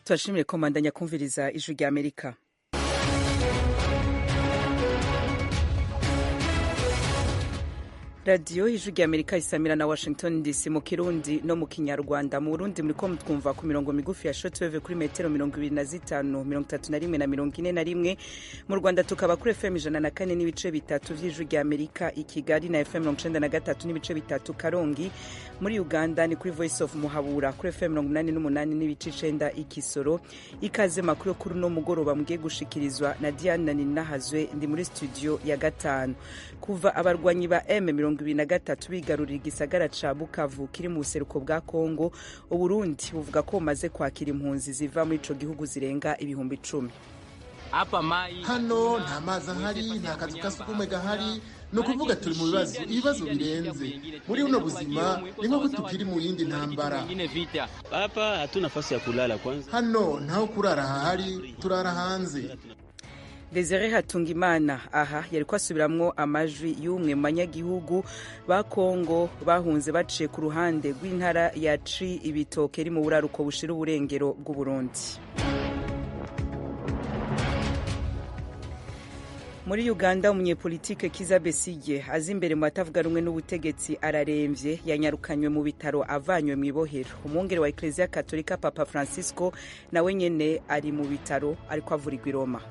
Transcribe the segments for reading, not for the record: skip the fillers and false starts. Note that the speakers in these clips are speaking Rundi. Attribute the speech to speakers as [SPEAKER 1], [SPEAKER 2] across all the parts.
[SPEAKER 1] Turashimiye komandanya kumviriza Ijwi rya Amerika. Radiyo Ijwi rya Amerika isamira na Washington DC mu Kirundi no mu Kinyarwanda. Mu Burundi muriko mutwumva ku mirongo migufi ya shortwave kuri metero 25, 31 na 41. Mu Rwanda tukaba kuri FM 104.3 vy'Ijwi rya Amerika i Kigali na FM 93.3 Karongi. Muri Uganda ni kuri Voice of Muhabura kuri FM 88.9 i Kisoro. Ikaze makuru kuri no mugoroba mugiye gushikirizwa na Diane Ninahazwe, ndi muri studio ya 5. Kuva abarwanyi ba M23 bigarurira igisagara ca Bukavu kiri mu buseruko bwa Kongo, Uburundi buvuga ko bumaze kwakira impunzi ziva muri ico gihugu zirenga 10,000.
[SPEAKER 2] Hano nta mazi ahari, nta kazu ka sugumwe gahari, ni ukuvuga turi mu bibazo, ibibazo birenze. Muri buno buzima ni nko tukiri mu yindi ntambara.
[SPEAKER 3] Hapa hatuna nafasi ya kulala kwanza.
[SPEAKER 2] Hano ntaho kurara hahari, turara hanze.
[SPEAKER 1] Desire Hatungimana aha yariko asubiramwo amajwi y'umwe mu banyagihugu ba Kongo bahunze baciye ku ruhande rw'intara ya Ci Ibitoke iri mu buraruko bushira uburengero bw'Uburundi. Muri Uganda, umunyepolitike Kizza Besigye azi imbere mu batavuga rumwe n'ubutegetsi araremvye, yanyarukanywe mu bitaro avanywe mu ibohero. Umwungere wa Ecclesia Katolika Papa Francisco nawe nyene ari mu bitaro ariko avurirwa i Roma.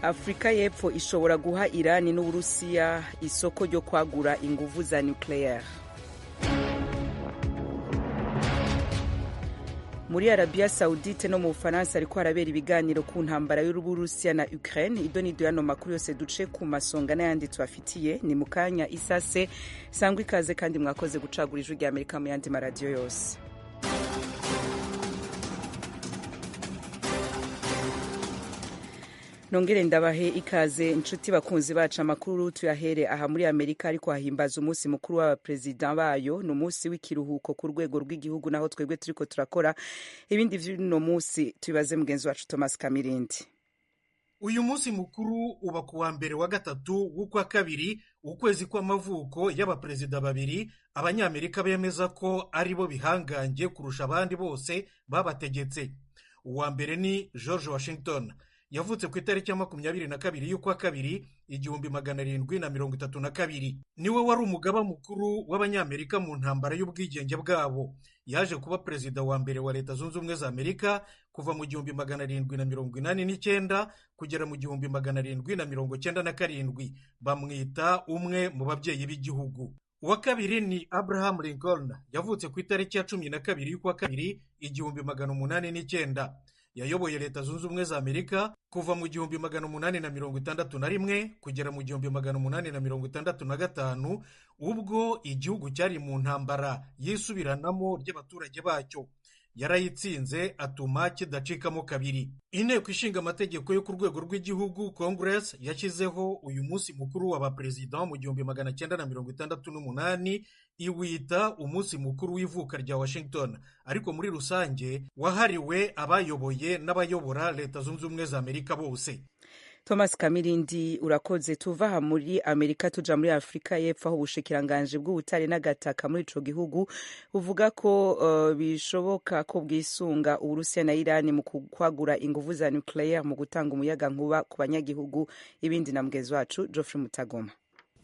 [SPEAKER 1] Afrika y'Epfo ishobora guha Irani n'Uburusiya isoko ryo kwagura inguvu za nucleaire. Muri Arabia Saudite no mu Bufaransa ariko harabera ibiganiro ku ntambara y'Uburusiya na Ukraine. Idonido yano makuru yose duce ku masonga n'ayandi tubafitiye ni mukanya isase. Sangwa ikaze kandi mwakoze gucagura Ijwi rya Amerika mu yandi maradiyo yose. Nongere ndabahe ikaze inshuti bakunzi bacu. Amakuru tuyahere aha muri Amerika, ariko hahimbaza umunsi mukuru w'abapresident bayo. Ni umunsi w'ikiruhuko ku rwego rw'igihugu, naho twebwe turiko turakora ibindi vy'uno munsi. Tubibaze mugenzi wacu Thomas Kamirindi.
[SPEAKER 4] Uyu munsi mukuru uba ku wa mbere wa gatatu w'ukwa kabiri, ukwezi kw'amavuko y'abaperezida babiri abanyamerika bemeza ko ari bo bihangange kurusha abandi bose babategetse. Uwa mbere ni George Washington, yavutse ku itariki ya 22 y'ukwa kabiri 1732. Niwe wari umugaba mukuru w'abanyamerika mu ntambara y'ubwigenge bwabo. Yaje kuba perezida wa mbere wa Leta Zunze Ubumwe za Amerika kuva mu 1789 kugera mu 1797. Bamwita umwe mu babyeyi b'igihugu. Uwa kabiri ni Abraham Lincoln, yavutse ku itariki ya 12 y'ukwa kabiri 1809. Yayoboye Leta Zunze Ubumwe za Amerika kuva mu 1861 kugera mu 1865, ubwo igihugu cyari mu ntambara yisubiranamo ry'abaturage bacyo. Yarayitsinze atuma kidacikamo kabiri. Inteko ishinga amategeko yo ku rwego rw'igihugu Congress yashyizeho uyu munsi mukuru wa baperezida mu 1968, iwita umunsi mukuru w'ivuka rya Washington, ariko muri rusange wahariwe abayoboye n'abayobora Leta Zunze Ubumwe za Amerika bose.
[SPEAKER 1] Thomas Kamirindi urakoze. Tuva aha muri Amerika tuja muri Afrika y'Epfo, aho ubushikiranganje bw'ubutare n'agataka muri ico gihugu buvuga ko bishoboka ko bwisunga Uburusiya na Irani mu kwagura inguvu za nucleaire mu gutanga umuyaga nkuba ku banyagihugu. Ibindi na mugenzi wacu Geoffrey Mutagoma.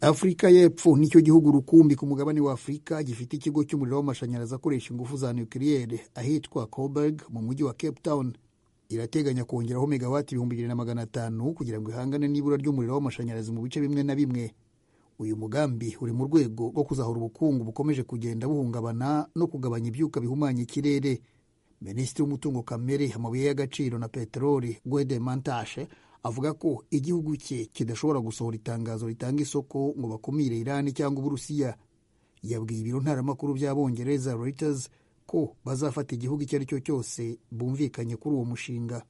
[SPEAKER 5] Afrika y'Epfo nicyo gihugu rukumbi ku mugabane wa Afrika gifite ikigo cy'umuriro w'amashanyarazi akoresha ingufu za nucleaire ahitwa Koeberg mu mujyi wa Cape Town. Irateganya kongeraho megawati 2500 kugira ngo ihangane n'ibura ry'umuriro w'amashanyarazi mu bice bimwe na bimwe. Uyu mugambi uri mu rwego rwo kuzahura ubukungu bukomeje kugenda buhungabana no kugabanya ibyuka bihumanya ikirere. Minisitiri w'umutungo kamere, amabuye y'agaciro na peteroli, Gwede Mantashe, avuga ko igihugu cye kidashobora gusohora itangazo ritanga isoko ngo bakumire Irani cyangwa Uburusiya. Yabwiye ibiro ntaramakuru by'Abongereza Reuters ko bazafata igihugu icyo ari cyo cyose bumvikanye kuri uwo mushinga.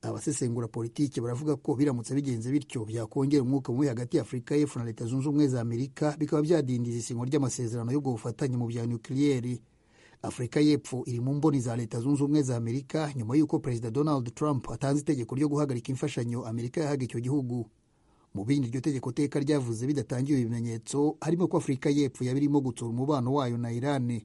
[SPEAKER 5] Abasesengura politiki baravuga ko biramutse bigenze bityo byakongera umwuka mubi hagati ya Afurika y'Epfo na Leta Zunze Ubumwe za Amerika, bikaba byadindiza isinywa ry'amasezerano y'ubwo bufatanye mu bya nukiliyeri. Afurika y'Epfo iri mu mboni za Leta Zunze Ubumwe za Amerika nyuma y'uko Perezida Donald Trump atanze itegeko ryo guhagarika imfashanyo Amerika yahaga icyo gihugu. Mu bindi iryo tegeko teka ryavuze bidatangiwe ibimenyetso harimo ko Afurika y'Epfo yaba irimo gutsura umubano wayo na Irani.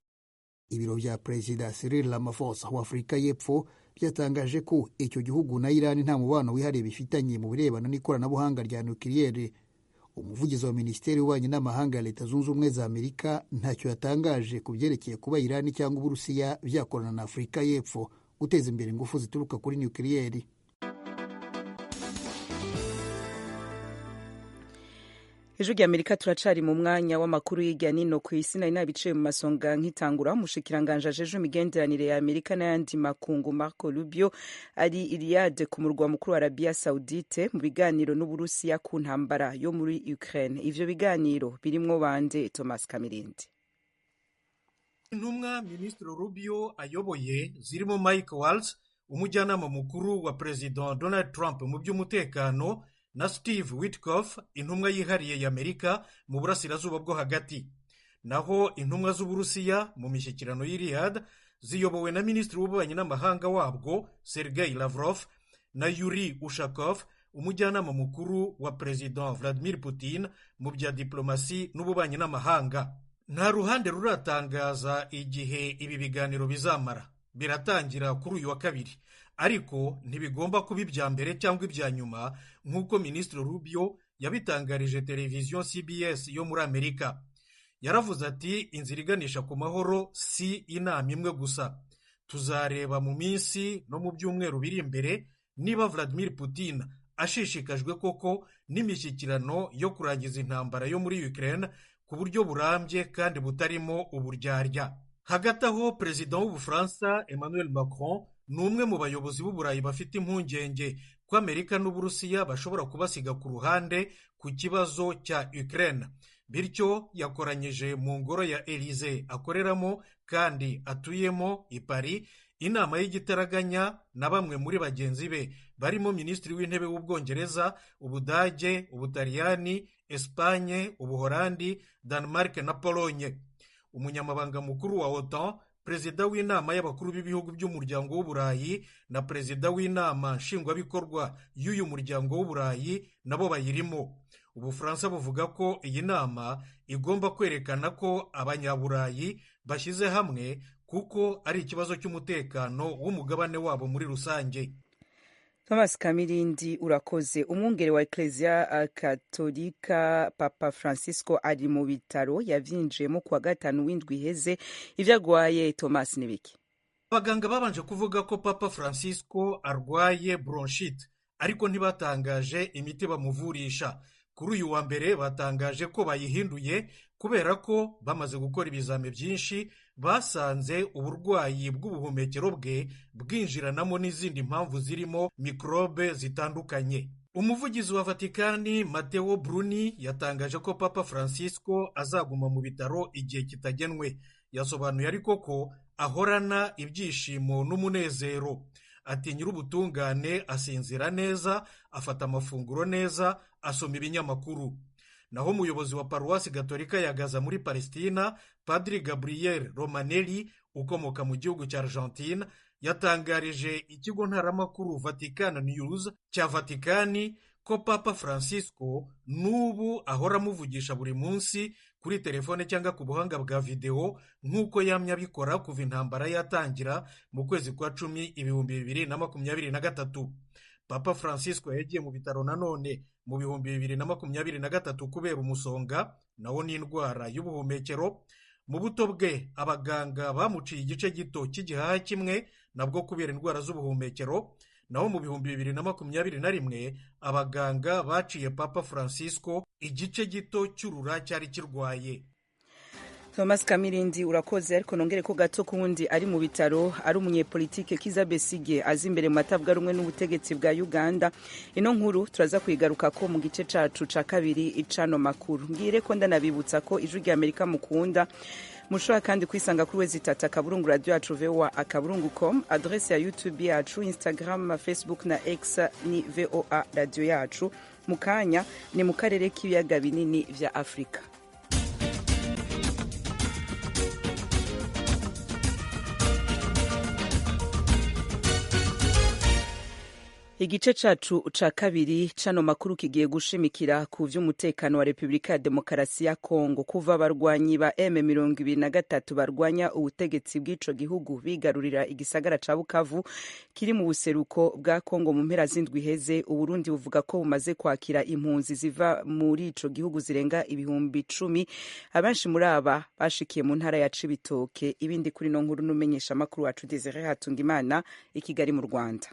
[SPEAKER 5] Ibiro vya Perezida Cyril Ramaphosa wa Afurika y'Epfo byatangaje ko icyo gihugu na Irani nta mubano wihariye bifitanye mu birebana n'ikoranabuhanga rya nukiliyeri. Umuvugizi wa Minisiteri y'Ububanyi n'Amahanga ya Leta Zunze Ubumwe za Amerika ntacyo yatangaje ku byerekeye kuba Irani cyangwa Uburusiya byakorana na Afurika y'Epfo guteza imbere ingufu zituruka kuri nukiliyeri.
[SPEAKER 1] Ejo ry'Amerika turacari mu mwanya w'amakuru y'irya nino ku isi. Nari nabiciye mu masonga nkitangura. Umushikiranganje ajeje imigenderanire ya Amerika n'ayandi makungu Marco Rubio ari i Riyadh ku murwa mukuru wa Arabia Saudite mu biganiro n'Uburusiya ku ntambara yo muri Ukraine. Ivyo biganiro birimwo bande, Thomas Kamirindi?
[SPEAKER 4] Intumwa Minisitiri Rubio ayoboye zirimo Mike Waltz, umujyanama mukuru wa Perezida Donald Trump mu by'umutekano, na Steve Witkoff, intumwa yihariye y'Amerika mu burasirazuba bwo hagati. Naho intumwa z'Uburusiya mu mishyikirano y'i Riyadh ziyobowe na Minisitiri w'Ububanyi n'Amahanga wabwo Sergei Lavrov na Yuri Ushakov, umujyanama mukuru wa Perezida Vladimir Putin mu bya diplomasi n'ububanyi n'amahanga. Nta ruhande ruratangaza igihe ibi biganiro bizamara. Biratangira kuri uyu wa kabiri, ariko ntibigomba kuba ibya mbere cyangwa ibya nyuma, nk'uko Minisitiri Rubio yabitangarije televiziyo CBS yo muri Amerika. Yaravuze ati: inzira iganisha ku mahoro si inama imwe gusa. Tuzareba mu minsi no mu byumweru biri imbere niba Vladimir Putin ashishikajwe koko n'imishyikirano yo kurangiza intambara yo muri Ukraine ku buryo burambye kandi butarimo uburyarya. Hagati aho, Perezida w'Ubufaransa Emmanuel Macron ni umwe mu bayobozi b'Uburayi bafite impungenge ko Amerika n'Uburusiya bashobora kubasiga ku ruhande ku kibazo cya Ukraine. Bityo yakoranyije mu ngoro ya Elysée akoreramo kandi atuyemo i Paris inama y'igitaraganya na bamwe muri bagenzi be barimo Minisitiri w'Intebe w'Ubwongereza, Ubudage, Ubutaliyani, Espagne, Ubuholandi, Denmark na Pologne. Umunyamabanga mukuru wa OTAN, Perezida w'inama y'abakuru b'ibihugu by'umuryango w'Uburayi na Perezida w'inama nshingwabikorwa y'uyu muryango w'Uburayi nabo bayirimo. Ubufaransa buvuga ko iyi nama igomba kwerekana ko abanyaburayi bashyize hamwe, kuko ari ikibazo cy'umutekano w'umugabane wabo muri rusange.
[SPEAKER 1] Thomas Kamirindi, urakoze. Umwungere wa Ecclesia Katolika Papa Francisco ari mu bitaro, yavyinjiyemo kuwa gatanu w'indwi iheze. Ivyo agwaye, Thomas, nibiki?
[SPEAKER 4] Abaganga babanje kuvuga ko Papa Francisco arwaye bronchite, ariko ntibatangaje imiti bamuvurisha. Kuri uyu wa mbere batangaje ko bayihinduye kubera ko bamaze gukora ibizame byinshi basanze uburwayi bw'ubuhumekero bwe bwinjiranamo n'izindi mpamvu zirimo mikorobe zitandukanye. Umuvugizi wa Vatikani Matteo Bruni yatangaje ko Papa Francisco azaguma mu bitaro igihe kitagenwe. Yasobanuye ariko ko ahorana ibyishimo n'umunezero. Ati: nyir'ubutungane asinzira neza, afata amafunguro neza, asoma ibinyamakuru. Naho umuyobozi wa Paruwasi Gatolika ya Gaza muri Palestina, Padiri Gabriel Romanelli ukomoka mu gihugu cya Argentine, yatangarije ikigo ntaramakuru Vatican News cya Vatikani ko Papa Francisco n'ubu ahora amuvugisha buri munsi kuri telefone cyangwa ku buhanga bwa videwo, nk'uko yamye abikora kuva intambara yatangira mu kwezi kwa 10 2023. Papa Francisco yagiye mu bitaro nanone mu 2023 kubera umusonga, nawo n'indwara y'ubuhumekero. Mu buto bwe abaganga bamuciye igice gito cy'igihaha kimwe, nabwo kubera indwara z'ubuhumekero. Naho mu 2021 abaganga baciye Papa Francisco igice gito cy'urura cyari kirwaye.
[SPEAKER 1] Thomas Kamirindi, urakoze. Ariko nongere ko gato kuwundi ari mu bitaro ari umunyepolitike Kizza Besigye azi imbere mu matavuga rumwe n'ubutegetsi bwa Uganda. Ino nkuru turaza kuyigaruka ko mu gice cacu ca kabiri icano makuru. Ngire ko ndanabibutsa ko Ijwi rya Amerika mukunda mushobora kandi kwisanga kuri wezi tata akaburungu radio yacu voa akaburungu com, adresse ya YouTube yacu, Instagram, Facebook na X ni VOA radio yacu. Mu kanya ni mu karere k'ibiyaga binini vya Afrika. Igice cacu ca kabiri cano makuru kigiye gushimikira ku vy'umutekano wa Republika ya Demokarasi ya Kongo. Kuva abarwanyi ba M23 barwanya ubutegetsi bw'ico gihugu bigarurira igisagara ca Bukavu kiri mu buseruko bwa Kongo mu mpera z'indwi iheze, Uburundi buvuga ko bumaze kwakira impunzi ziva muri ico gihugu zirenga 10,000. Abenshi muri aba bashikiye mu ntara ya Cibitoke. Ibindi kuri no nkuru n'umenyesha makuru wacu Desire Hatungimana i Kigali mu Rwanda.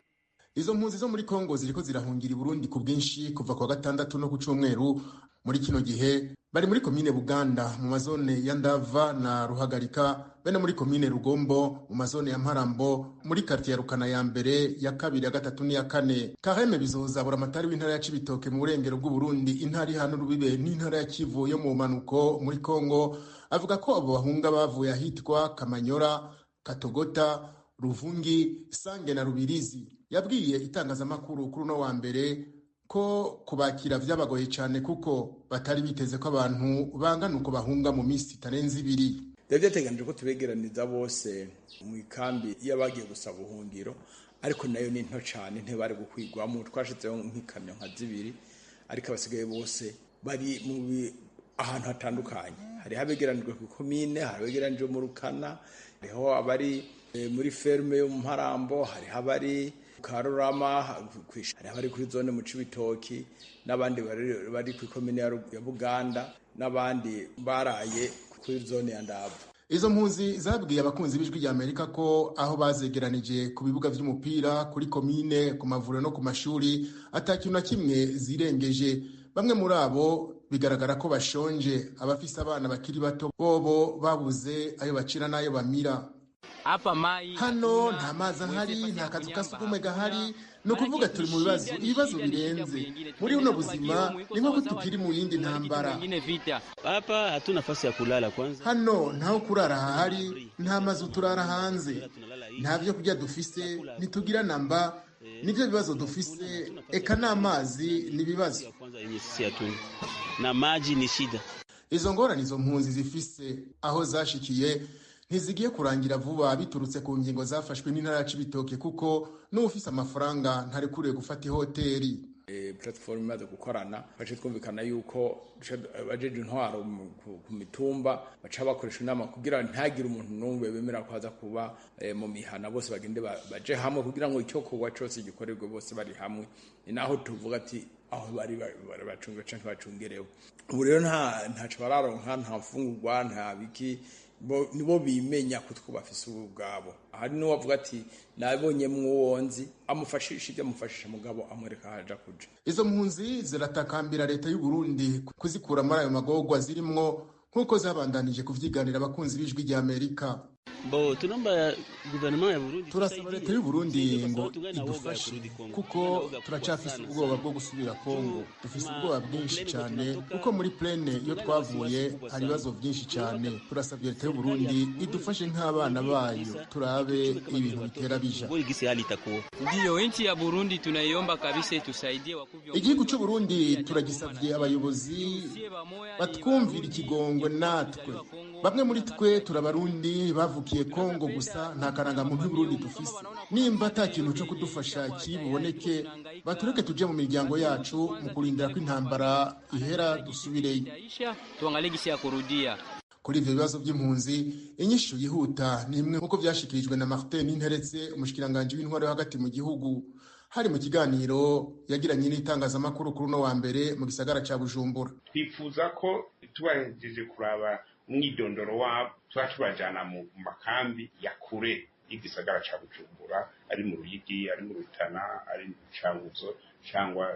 [SPEAKER 2] Izo mpunzi zo muri Kongo ziriko zirahungira i Burundi ku bwinshi kuva kwa gatandatu no ku cumweru. Muri kino gihe bari muri komine Buganda mu mazone ya Ndava na Ruhagarika, bene muri komine Rugombo mu mazone ya Mparambo, muri quartier ya Rukana ya mbere, ya kabiri, ya gatatu n'iya kane. Kareme Bizoza, buramatari w'intara ya Cibitoke mu burengero bw'u Burundi, intara ihana urubibe n'intara ya Kivu yo mu manuko muri Kongo, avuga ko abo bahunga bavuye ahitwa Kamanyora, Katogota, Ruvungi, Sange na Rubirizi. Yabwiye itangazamakuru kuri uno wa mbere ko kubakira vyabagoye cyane kuko batari biteze ko abantu bangana uko bahunga mu minsi itarenze ibiri.
[SPEAKER 6] Byari byateganijwe ko tubegeraniza bose mu ikambi y'abagiye gusaba ubuhungiro, ariko nayo ni nto cyane, ntibari gukwigwamo. Twashizeho nk'ikamyo nka zibiri, ariko abasigaye bose bari mu ahantu hatandukanye. Hariho abegeranijwe ku komine, hari abegeranijwe mu Rukana, hariho abari muri ferme yo mu Mparambo, hariho abari Karurama, hariho abari kuri zone mu Cibitoki, n'abandi bari ku komine ya Buganda, n'abandi baraye kuri zone ya Ndava.
[SPEAKER 2] Izo mpunzi zabwiye abakunzi b'Ijwi rya Amerika ko aho bazegeranije ku bibuga vy'umupira, kuri komine, ku mavuriro no ku mashuri ata kintu na kimwe zirengeje. Bamwe muri abo bigaragara ko bashonje, abafise abana bakiri bato bobo babuze ayo bacira n'ayo bamira. Hano nta mazi ahari, nta kazu ka sugumwe gahari, ni ukuvuga turi mu bibazo, ibibazo birenze. Muri buno buzima ni nko tukiri mu yindi ntambara.
[SPEAKER 3] Hapa hatuna nafasi ya kulala kwanza.
[SPEAKER 2] Hano ntaho kurara hahari, nta mazu, turara hanze, nta vyo kurya dufise, ntitugira namba. Nivyo bibazo dufise, eka n'amazi ni ibibazo.
[SPEAKER 3] Na maji ni shida.
[SPEAKER 2] Izo ngorane izo mpunzi zifise aho zashikiye ntizigiye kurangira vuba biturutse ku ngingo zafashwe n'intara ya Cibitoke, kuko n'ufise amafaranga ntarekuriwe gufata ihoteli.
[SPEAKER 6] Platform imaze gukorana, bace twumvikana yuko abajeje intwaro ku mitumba baca bakoresha inama kugira ntagire umuntu n'umwe bemera ko aza kuba mu mihana, bose bagende baje hamwe kugira ngo icyo kogwa cose gikorerwe bose bari hamwe. Ni naho tuvuga ati aho bari bacunga canke bacungerewe. Ubu rero ntaco bararonka, nta mfungurwa, nta biki, nibo bimenya kutwo bafise ubu bwabo. Hari n'uwavuga ati nabonye mwuwonzi amufashisha ibyo amufashisha, mugabo amwereka haja kuja.
[SPEAKER 2] Izo mpunzi ziratakambira leta y'u Burundi kuzikura muri ayo magorwa zirimwo, nk'uko zabandanije kuvyiganira abakunzi b'Ijwi rya Amerika. Turasaba leta y'u Burundi ngo idufashe kuko turacafise ubwoba bwo gusubira Kongo. Dufise ubwoba bwinshi cyane kuko muri plene iyo twavuye hari ibibazo byinshi cyane. Turasabye leta y'u Burundi idufashe nk'abana bayo, turabe ibintu bitera bija.
[SPEAKER 7] Ndiyo nchi ya Burundi tunaiomba kabisa itusaidie.
[SPEAKER 2] Igihugu cy'u Burundi turagisavye abayobozi batwumvira ikigongwe natwe. Bamwe muri twe turabarundi bavukiye Kongo gusa, nta karangamuntu y'Uburundi dufise. Nimba ata kintu cyo kudufasha kiboneke, batureke tuje mu miryango yacu mu kurindira ko intambara ihera dusubireyo. Kuri ivyo bibazo by'impunzi, inyishu yihuta ni imwe nk'uko vyashikirijwe na Martin Ninteretse, umushikiranganji w'intwaro yo hagati mu gihugu, hari mu kiganiro yagiranye n'itangazamakuru kuri uno wa mbere mu gisagara ca Bujumbura.
[SPEAKER 8] Twifuza ko tubahejeje kuraba umwidondoro wabo, tuba tubajana mu makambi ya kure y'igisagara ca Bujumbura, ari mu Ruyigi, ari mu Rutana, ari mu Cankuzo cyangwa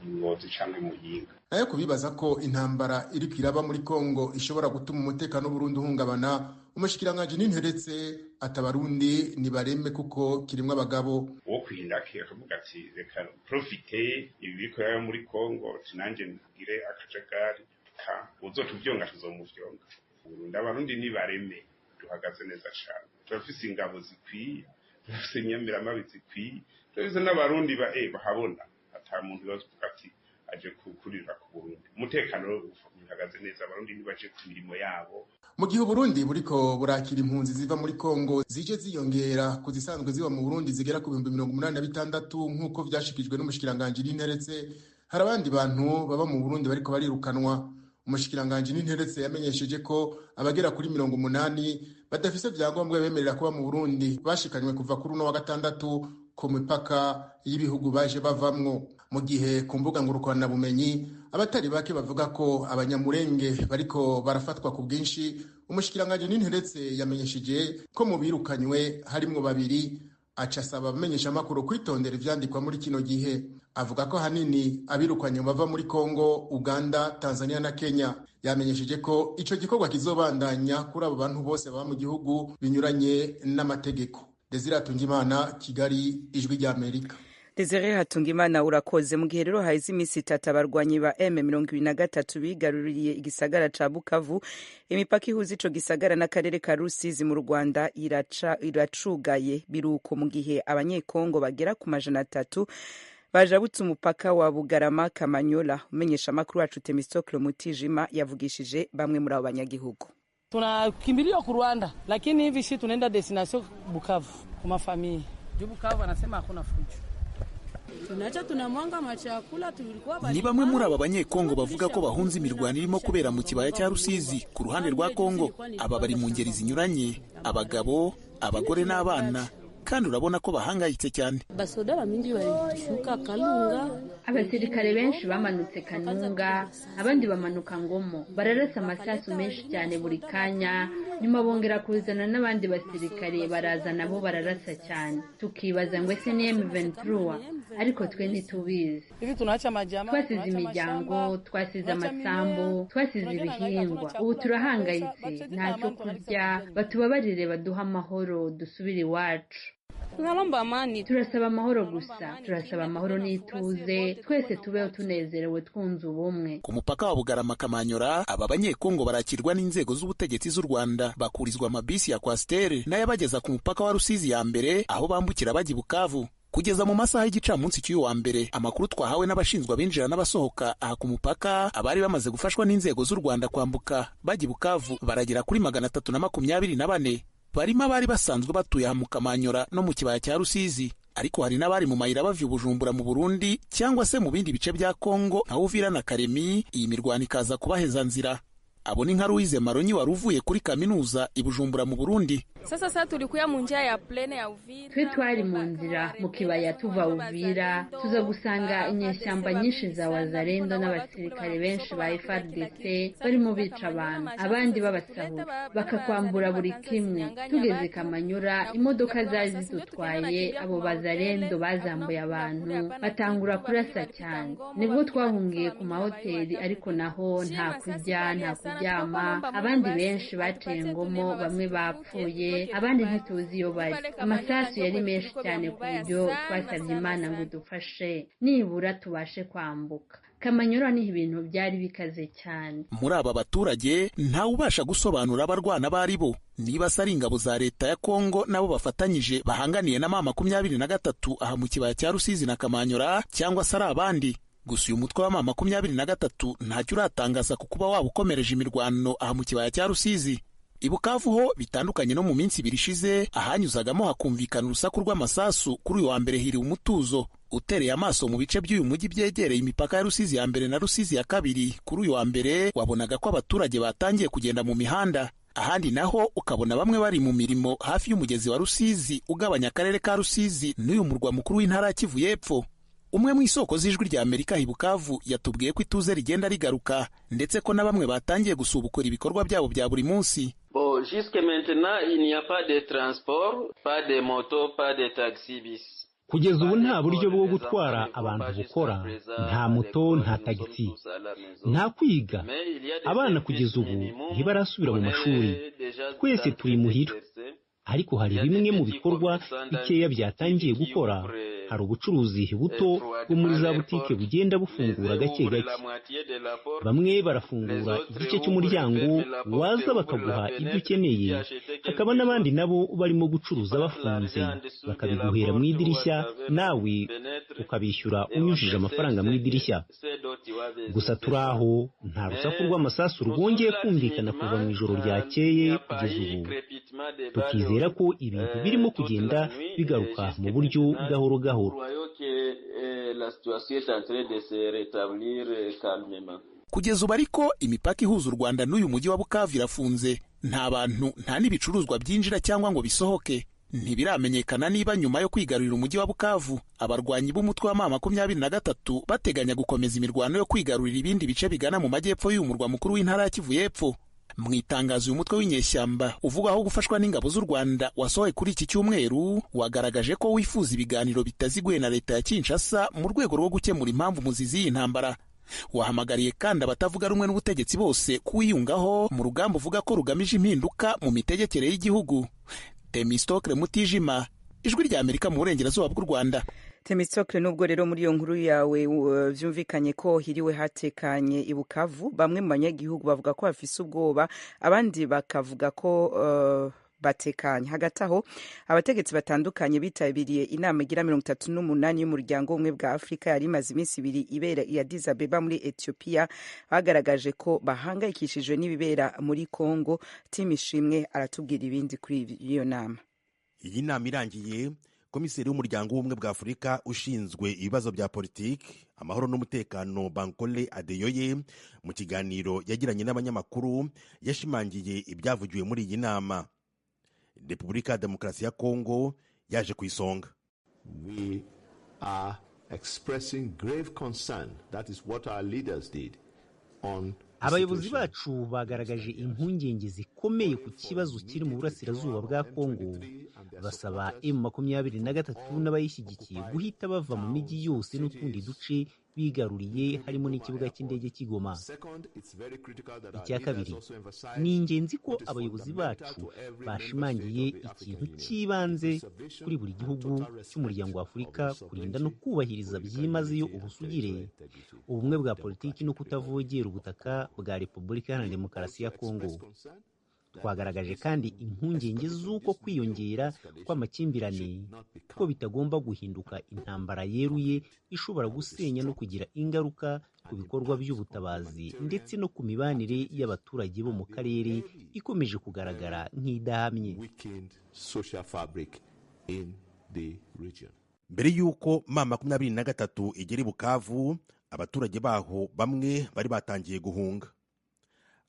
[SPEAKER 8] Ngozi cyangwa Muyinga.
[SPEAKER 2] Nayo kubibaza ko intambara iriko iraba muri Kongo ishobora gutuma umutekano w'Uburundi uhungabana, umushikiranganji Ninteretse atabarundi nibareme kuko kirimwo abagabo.
[SPEAKER 8] Uwo kwirinda akavuga ati reka profite ibi biriko biraba muri Kongo, tinanje ngire akajagari ka uzotuvyonga tuzomuvyonga. Burundi abarundi nibareme, duhagaze neza cyane, turafise ingabo zikwiye, turafise inyamiramabi zikwiye, turafise n'abarundi bahabona ata muntu bavuga ati aje kukurira ku Burundi. Umutekano uhagaze neza, abarundi nibaje ku mirimo yabo.
[SPEAKER 2] Mu gihe Uburundi buriko burakira impunzi ziva muri Kongo zije ziyongera ku zisanzwe ziba mu Burundi zigera ku 86,000 nk'uko vyashikijwe n'umushikiranganji Ninteretse, hari abandi bantu baba mu Burundi bariko barirukanwa. Umushikiranganji Ninteretse yamenyesheje ko abagera kuri 80 badafise vyangombwa bemerera kuba mu Burundi bashikanywe kuva kuri uno wa gatandatu ku mipaka y'ibihugu baje bavamwo. Mu gihe ku mbuga ngurukanabumenyi abatari bake bavuga ko abanyamurenge bariko barafatwa ku bwinshi, umushikiranganji Ninteretse yamenyesheje ko mu birukanywe harimwo 2, aca asaba abamenyeshamakuru kwitondera ivyandikwa muri kino gihe. Avuga ko hanini abirukanywe bava muri Kongo, Uganda, Tanzania na Kenya. Yamenyesheje ko ico gikorwa kizobandanya kuri abo bantu bose baba mu gihugu binyuranye n'amategeko. Desire Hatungimana, Kigali, Ijwi ry'Amerika.
[SPEAKER 1] Desire Hatungimana urakoze. Mu gihe rero haheze iminsi 3 abarwanyi ba M23 bigaruriye igisagara ca Bukavu, imipaka ihuza ico gisagara n'akarere ka Rusizi mu Rwanda iracugaye. Biruko mu gihe abanyekongo bagera ku 300 bajabutse umupaka wa Bugarama Kamanyola. Umenyesha makuru wacu Temistocle Mutijima yavugishije bamwe muri abo banyagihugu.
[SPEAKER 9] Tunakimbilia ku Rwanda, lakini hivi shi tunaenda destination Bukavu kwa mafamilia. Juu Bukavu anasema hakuna fujo.
[SPEAKER 10] Ni bamwe muri aba banyekongo bavuga ko bahunze imirwano irimo kubera mu kibaya cya Rusizi ku ruhande rwa Kongo. Aba bari mu ngeri zinyuranye, abagabo, abagore n'abana, kandi urabona ko bahangayitse cyane.
[SPEAKER 11] Abasirikare benshi bamanutse Kanunga, abandi bamanuka Ngomo, bararasa amasasu menshi cyane buri kanya, nyuma bongera kuzana n'abandi basirikare baraza nabo bararasa cyane, tukibaza ngo ese ni M23, ariko twe ntitubizi. Twasize imiryango, twasize amasambu, twasize ibihingwa, ubu turahangayitse, ntacyo kurya, batubabarire baduha amahoro dusubire iwacu. Turasaba amahoro gusa, turasaba amahoro n'ituze, twese tubeho tunezerewe twunze ubumwe.
[SPEAKER 10] Ku mupaka wa Bugarama Kamanyora, aba banyekongo barakirwa n'inzego z'ubutegetsi z'u Rwanda, bakurizwa amabisi ya Coaster n'ayabageza ku mupaka wa Rusizi ya mbere aho bambukira bajya Bukavu. Kugeza mu masaha y'igicamunsi cy'uyu wa mbere, amakuru twahawe n'abashinzwe abinjira n'abasohoka aha ku mupaka, abari bamaze gufashwa n'inzego z'u Rwanda kwambuka bajya Bukavu baragera kuri 324. Barimo abari basanzwe batuye aha mu Kamanyora no mu kibaya cya Rusizi, ariko hari n'abari mu mayira bava Bujumbura mu Burundi cyangwa se mu bindi bice bya Kongo nka Uvira na Karemi, iyi mirwano ikaza kubaheza nzira. Abo ni nka Louise Maronyi wari uvuye kuri kaminuza i Bujumbura mu Burundi.
[SPEAKER 12] Sasa tulikuya mu njia ya plene ya Uvira.
[SPEAKER 11] Twe twari mu nzira mu kibaya tuva Uvira, tuza gusanga inyeshyamba nyinshi za Wazalendo n'abasirikare benshi ba FARDC barimo bica abantu, abandi babasahura bakakwambura buri kimwe. Tugeze Kamanyura, imodoka zari zidutwaye abo Bazalendo bazambuye abantu batangura kurasa cyane. Nibwo twahungiye ku mahoteli, ariko naho nta kurya nta kuryama, abandi benshi baciye Ngomo, bamwe bapfuye, abandi ntituzi iyo bari. Amasasu yari menshi cyane ku buryo twasabye Imana ngo dufashe nibura tubashe kwambuka. Kamanyura niho ibintu byari bikaze cyane.
[SPEAKER 10] Muri aba baturage ntawe ubasha gusobanura abarwana bari bo, niba se ari ingabo za leta ya Kongo nabo bafatanyije bahanganiye na M23 aha mu kibaya cya Rusizi na Kamanyura, cyangwa se ari abandi. Gusa uyu mutwe wa M23 ntacyo uratangaza ku kuba waba ukomereje imirwano aha mu kibaya cya Rusizi. I Bukavu ho bitandukanye no mu minsi ibiri ishize, ahanyuzagamo hakumvikana urusaku rw'amasasu, kuri uyu wa mbere hiriwe umutuzo. Utereye amaso mu bice by'uyu mujyi byegereye imipaka ya Rusizi ya mbere na Rusizi ya kabiri, kuri uyu wa mbere wabonaga ko abaturage batangiye kugenda mu mihanda. Ahandi naho ukabona bamwe bari mu mirimo hafi y'umugezi wa Rusizi ugabanya akarere ka Rusizi n'uyu murwa mukuru w'intara ya Kivu y'Epfo. Umwe mu isoko z'Ijwi rya Amerika i Bukavu yatubwiye ko ituze rigenda rigaruka, ndetse ko na bamwe batangiye gusubukura ibikorwa byabo bya buri munsi.
[SPEAKER 7] Bon, jusque maintenant il n'y a pas de transport, pas de moto, pas de taxi bis.
[SPEAKER 13] Kugeza ubu nta buryo bwo gutwara abantu bukora, nta moto, nta tagisi, nta kwiga. Abana kugeza ubu ntibarasubira mu mashuri, twese turi muhira. Ariko hari bimwe mu bikorwa bikeya byatangiye gukora, Hari ubucuruzi buto bwo muri za butike bugenda bufungura gake gake. Bamwe barafungura igice cy'umuryango, waza bakaguha ibyo ukeneye, hakaba n'abandi nabo barimo gucuruza bafunze, bakabiguhera mu idirishya, nawe ukabishyura unyujije amafaranga mu idirishya. Gusa turi aho, nta rusaku rw'amasasu rwongeye kumvikana kuva mu ijoro ryakeye kugeza ubu. Tukizera ko ibintu birimo kugenda bigaruka mu buryo gahoro gahoro.
[SPEAKER 10] Kugeza ubu ariko imipaka ihuza u Rwanda n'uyu mujyi wa Bukavu irafunze, nta bantu nta n'ibicuruzwa byinjira cyangwa ngo bisohoke. Ntibiramenyekana niba nyuma yo kwigarurira umujyi wa Bukavu abarwanyi b'umutwe wa M23 bateganya gukomeza imirwano yo kwigarurira ibindi bice bigana mu majyepfo y'uyu murwa mukuru w'intara ya Kivu y'Epfo. Mu itangazo uyu mutwe w'inyeshyamba uvugaho gufashwa n'ingabo z'u Rwanda wasohoye kuri iki cyumweru, wagaragaje ko wifuza ibiganiro bitaziguye na leta ya Kinshasa mu rwego rwo gukemura impamvu muzizi y'iyi ntambara. Wahamagariye kandi abatavuga rumwe n'ubutegetsi bose kuwiyungaho mu rugamba uvuga ko rugamije impinduka mu mitegekere y'igihugu. Temistokle Mutijima, Ijwi rya Amerika mu burengerazuba bw'u Rwanda.
[SPEAKER 1] Temistokle, nubwo rero muri iyo nkuru yawe vyumvikanye ko hiriwe hatekanye i Bukavu, bamwe mu banyagihugu bavuga ko bafise ubwoba, abandi bakavuga ko batekanye. Hagati aho abategetsi batandukanye bitabiriye inama igira 38 y'umuryango w'ubumwe bwa Afurika yari imaze iminsi ibiri ibera i Addis Abeba muri Ethiopia, bagaragaje ko bahangayikishijwe n'ibibera muri Congo. Tim Ishimwe aratubwira ibindi kuri iyo nama.
[SPEAKER 14] Iyi nama irangiye, komiseri w'umuryango w'ubumwe bwa Afurika ushinzwe ibibazo bya politiki, amahoro n'umutekano Bankole Adeyoye, mu kiganiro yagiranye n'abanyamakuru yashimangiye ibyavugiwe muri iyi nama. Repubulika ya Demokarasi ya Kongo yaje ku isonga.
[SPEAKER 15] We are expressing grave concern, that is what our leaders did, on
[SPEAKER 13] Abayobozi bacu bagaragaje impungenge zikomeye ku kibazo kiri mu burasirazuba bwa Kongo, basaba M23 n'abayishyigikiye guhita bava mu mijyi yose n'utundi duce bigaruriye, harimo n'ikibuga cy'indege cy'Igoma. Icya kabiri, ni ingenzi ko abayobozi bacu bashimangiye ikintu cy'ibanze kuri buri gihugu cy'umuryango wa Afurika, kurinda no kubahiriza byimazeyo ubusugire, ubumwe bwa politiki no kutavogera ubutaka bwa Repubulika Iharanira Demokarasi ya Kongo. Twagaragaje kandi impungenge z'uko kwiyongera kw'amakimbirane ko bitagomba guhinduka intambara yeruye ishobora gusenya no kugira ingaruka ku bikorwa by'ubutabazi ndetse no ku mibanire y'abaturage bo mu karere ikomeje kugaragara nk'idahamye.
[SPEAKER 14] Mbere y'uko M23 igera i Bukavu, abaturage baho bamwe bari batangiye guhunga.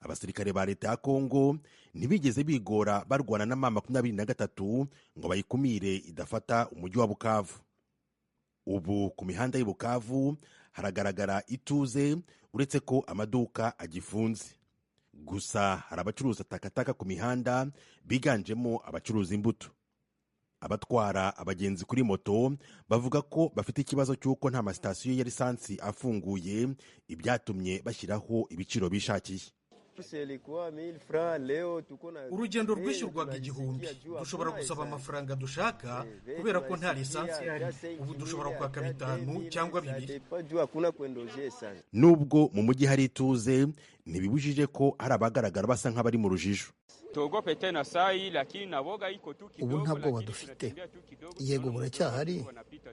[SPEAKER 14] Abasirikare ba leta ya Kongo ntibigeze bigora barwana na M23 ngo bayikumire idafata umujyi wa Bukavu. Ubu ku mihanda y'i Bukavu haragaragara ituze, uretse ko amaduka agifunze. Gusa hari abacuruza takataka ku mihanda, biganjemo abacuruza imbuto. Abatwara abagenzi kuri moto bavuga ko bafite ikibazo cy'uko nta masitasiyo ya lisansi afunguye, ibyatumye bashyiraho ibiciro bishakiye.
[SPEAKER 4] Urugendo rwishyurwaga 1000, dushobora gusaba amafaranga dushaka kubera ko nta lisansi ihari. Ubu dushobora kwaka 5 cyangwa 2.
[SPEAKER 14] Nubwo mu mujyi hari ituze, ntibibujije ko hari abagaragara basa nk'abari mu rujijo.
[SPEAKER 5] Ubu nta bwoba dufite, yego buracyahari,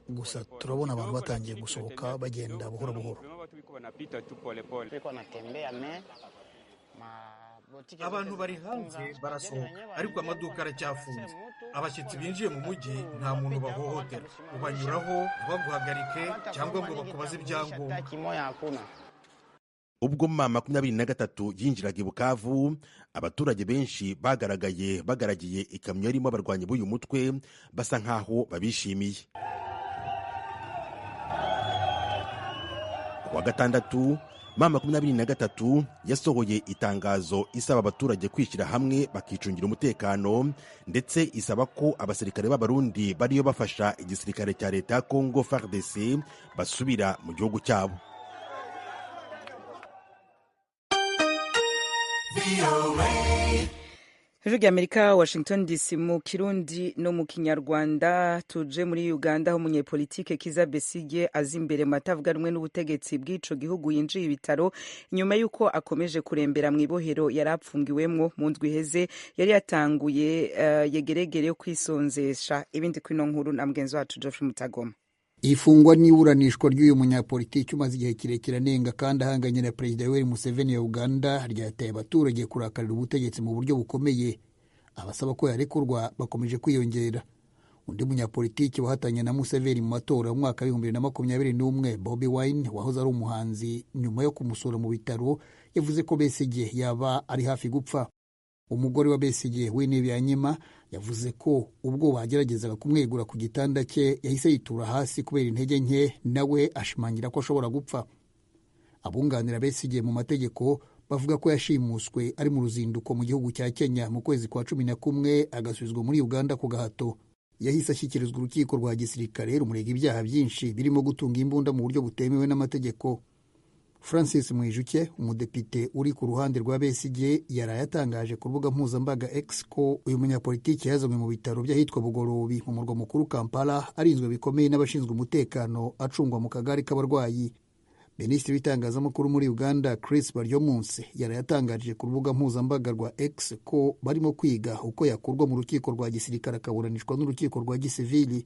[SPEAKER 5] gusa turabona abantu batangiye gusohoka bagenda buhoro buhoro.
[SPEAKER 4] Abantu bari hanze barasohoka, ariko amaduka aracyafunze. Abashyitsi binjiye mu mujyi nta muntu bahohotera, ubanyuraho ntibaguhagarike cyangwa ngo bakubaze ibyangombwa.
[SPEAKER 14] Ubwo M23 yinjiraga i Bukavu, abaturage benshi bagaragaye bagaragiye ikamyo yarimo abarwanyi b'uyu mutwe, basa nkaho babishimiye. Ku wa gatandatu, M23 yasohoye itangazo isaba abaturage kwishyira hamwe bakicungira umutekano, ndetse isaba ko abasirikare b'Abarundi bariyo bafasha igisirikare cya leta ya Congo FARDC basubira mu gihugu cyabo.
[SPEAKER 1] Ijwi ry'Amerika, Washington DC, mu Kirundi no mu Kinyarwanda. Tuje muri Uganda, aho umunyepolitike Kiza Besigye aza imbere mu batavuga rumwe n'ubutegetsi bw'ico gihugu yinjiye ibitaro nyuma y'uko akomeje kurembera mu ibohero yari apfungiwemwo. Mu ndwi iheze yari yatanguye yegeregere yo kwisonzesha. Ibindi kwino nkuru na mugenzi wacu Geoffrey Mutagoma.
[SPEAKER 5] Ifungwa n'iburanishwa ry'uyu munyapolitiki umaze igihe kirekire anenga kandi ahanganye na Perezida Yoweri Museveni ya Uganda ryateye abaturage kurakarira ubutegetsi mu buryo bukomeye. Abasaba ko yarekurwa bakomeje kwiyongera. Undi munyapolitiki wahatanye na Museveni mu matora mu mwaka w'2021, Bobi Wine wahoze ari umuhanzi, nyuma yo kumusura mu bitaro yavuze ko Besigye yaba ari hafi gupfa. Umugore wa Besigye, Winnie Byanyima, yavuze ko ubwo bageragezaga kumwegura ku gitanda cye yahise yitura hasi kubera intege nke, nawe ashimangira ko ashobora gupfa. Abunganira Besigye mu mategeko bavuga ko yashimuswe ari mu ruzinduko mu gihugu cya Kenya mu kwezi kwa 11, agasubizwa muri Uganda ku gahato. Yahise ashyikirizwa urukiko rwa gisirikare rumurega ibyaha byinshi birimo gutunga imbunda mu buryo butemewe n'amategeko. Francis Mwijuke, umudepite uri ku ruhande rwa Besigye, yaraye atangaje ku rubuga mpuzambaga X ko uyu munyapolitiki yazanywe mu bitaro by'ahitwa Bugorobi mu murwa mukuru Kampala, arinzwe bikomeye n'abashinzwe umutekano, acungwa mu kagari k'abarwayi. Minisitiri w'itangazamakuru muri Uganda, Chris Baryomunsi, yaraye atangaje ku rubuga mpuzambaga rwa X ko barimo kwiga uko yakurwa mu rukiko rwa gisirikare akaburanishwa n'urukiko rwa gisivili.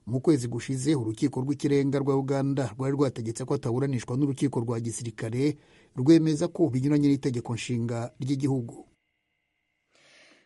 [SPEAKER 5] Mu kwezi gushize urukiko rw'ikirenga rwa Uganda rwari rwategetse ko ataburanishwa n'urukiko rwa gisirikare, rwemeza ko binyuranye n'itegeko nshinga ry'igihugu.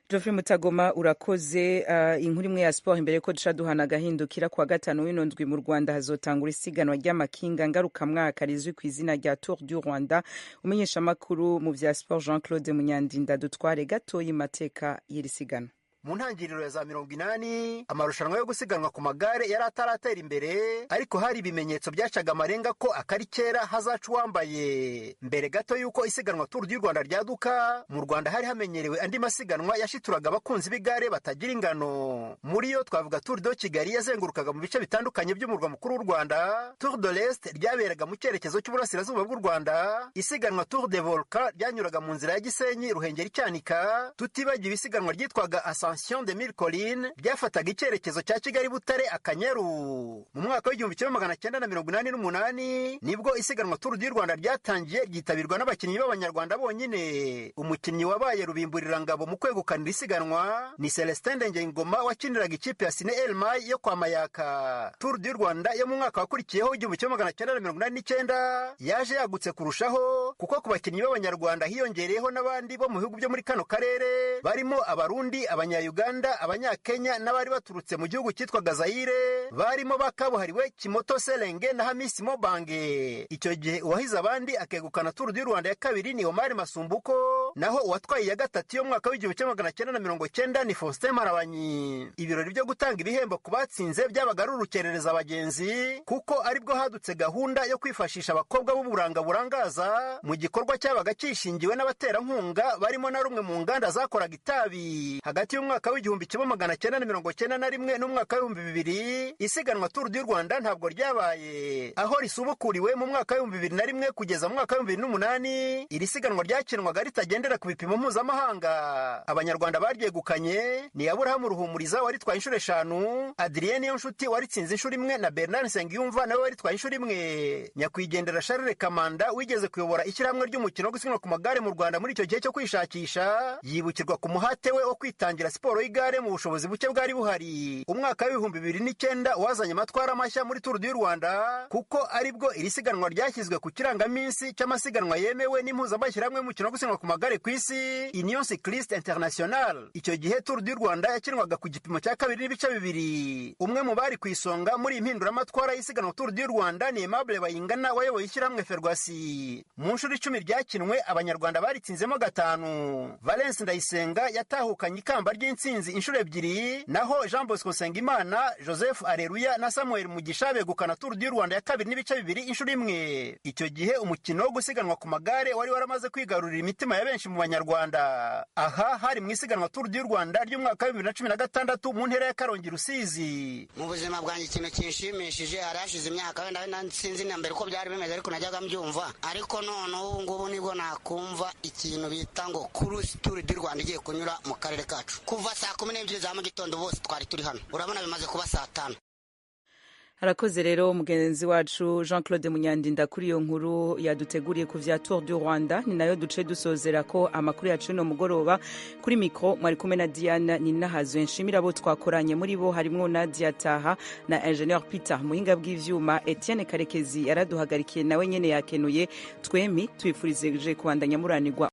[SPEAKER 1] Geoffrey Mutagoma, urakoze. Inkuru imwe ya sport imbere ko duca duhana agahindukira. Kuwa gatanu w'ino ndwi mu Rwanda hazotangura isiganwa ry'amakinga ngarukamwaka rizwi ku izina rya Tour du Rwanda. Umenyeshamakuru mu vya sport Jean Claude Munyandinda dutware gatoyi mateka y'iri siganwa.
[SPEAKER 16] Mu ntangiriro ya za 80 amarushanwa yo gusiganwa ku magare yari ataratera imbere, ariko hari ibimenyetso byacaga amarenga ko akari kera hazaca uwambaye. Mbere gato y'uko isiganwa Tour du Rwanda ryaduka mu Rwanda, hari hamenyerewe andi masiganwa yashituraga abakunzi b'igare batagira ingano. Muri yo twavuga Tour de Kigali yazengurukaga mu bice bitandukanye by'umurwa mukuru w'u Rwanda, Tour de l'Est ryaberaga mu cyerekezo cy'uburasirazuba bw'u Rwanda, isiganwa Tour de Volcan ryanyuraga mu nzira ya Gisenyi Ruhengeri Cyanika, tutibagiwe isiganwa ryitwaga Ascension de Mille Collines ryafataga icyerekezo cya Kigali Butare Akanyaru. Mu mwaka w'1988 nibwo isiganwa Tour du Rwanda ryatangiye, ryitabirwa n'abakinnyi b'Abanyarwanda bonyine. Umukinnyi wabaye rubimburirangabo mu kwegukanira isiganwa ni Celestin Ndengengoma wakiniraga ikipe ya Cine Elmay yo kwa Mayaka. Tour du Rwanda yo mu mwaka wakurikiyeho 1989 yaje yagutse kurushaho, kuko ku bakinnyi b'Abanyarwanda hiyongereyeho n'abandi bo mu bihugu byo muri kano karere barimo Abarundi, Abanya-Uganda, Abanya-Kenya n'abari baturutse mu gihugu cyitwaga Zaire, barimo bakabuhariwe Kimoto Serenge na Hamisi Mobange. Icyo gihe uwahize abandi akegukana Tour du Rwanda ya kabiri ni Omar Masumbuko, naho uwatwaye iya gatatu yo mwaka w'1990 ni Faustin Marabanyi. Ibirori byo gutanga ibihembo ku batsinze byabaga ari urukerereza abagenzi, kuko aribwo hadutse gahunda yo kwifashisha abakobwa b'uburanga burangaza mu gikorwa cyabaga kishingiwe n'abaterankunga barimo na rumwe mu nganda zakoraga itabi. Hagati y'umwaka w'1991 n'umwaka w'2000 isiganwa Tour du Rwanda ntabwo ryabaye, aho risubukuriwe mu mwaka w'2001 kugeza mu mwaka w'2008. Iri siganwa ryakinwaga ritagendera ku bipimo mpuzamahanga. Abanyarwanda baryegukanye ni Aburahamu Ruhumuriza waritwaye inshuro 5, Adrien Niyonshuti waritsinze inshuro 1 na Bernard Nsengiyumva nawe waritwaye inshuro 1. Nyakwigendera Charles Kamanda wigeze kuyobora ishyirahamwe ry'umukino wo gusiganwa ku magare mu Rwanda muri icyo gihe cyo kwishakisha, yibukirwa ku muhate we wo kwitangira siporo y'igare mu bushobozi buke bwari buhari. Umwaka w'2009 wazanye amatwara mashya muri Tour du Rwanda, kuko aribwo iri siganwa ryashyizwe ku kirangaminsi cy'amasiganwa yemewe n'impuzamashyirahamwe y'umukino wo gusiganwa ku magare ku isi, Union Cycliste Internationale. Icyo gihe Tour du Rwanda yakinwaga ku gipimo cya 2.2. Umwe mu bari ku isonga muri impinduramatwara y'isiganwa Tour du Rwanda ni Aimable Bayingana wayoboye ishyirahamwe Ferwasi. Mu nshuro 10 ryakinwe Abanyarwanda baritsinzemo 5. Valence Ndayisenga yatahukanye ikamba ry'intsinzi inshuro 2, naho Jean Bosco Nsengimana, Joseph Areruya na Samuel Mugisha begukana Tour du Rwanda ya 2.2 inshuro 1. Icyo gihe umukino wo gusiganwa ku magare wari waramaze kwigarurira imitima ya benshi benshi mu Banyarwanda. Aha hari mu isiganwa Tour du Rwanda ry'umwaka wa 2016 mu ntera ya Karongi Rusizi.
[SPEAKER 17] Mu buzima bwanjye ikintu kinshimishije, hari hashize imyaka wenda sinzi na mbere uko byari bimeze, ariko najyaga mbyumva, ariko none ubu ngubu nibwo nakumva ikintu bita ngo course Tour du Rwanda igiye kunyura mu karere kacu. Kuva saa 12 za mu gitondo bose twari turi hano, urabona bimaze kuba saa 5.
[SPEAKER 1] Harakoze rero mugenzi wacu Jean Claude Munyandinda kuri iyo nkuru yaduteguriye ku vya Tour du Rwanda. Ni nayo duce dusozera ko amakuru yacu no mugoroba. Kuri mikro mwari kumwe na Diana Ninahazwe. Nshimira abo twakoranye, muri bo harimwo Nadia Taha na Ingenieur Peter muhinga bw'ivyuma. Etienne Karekezi yaraduhagarikiye nawe nyene yakenuye. Twemi twifurizeje kubandanya muranirwa.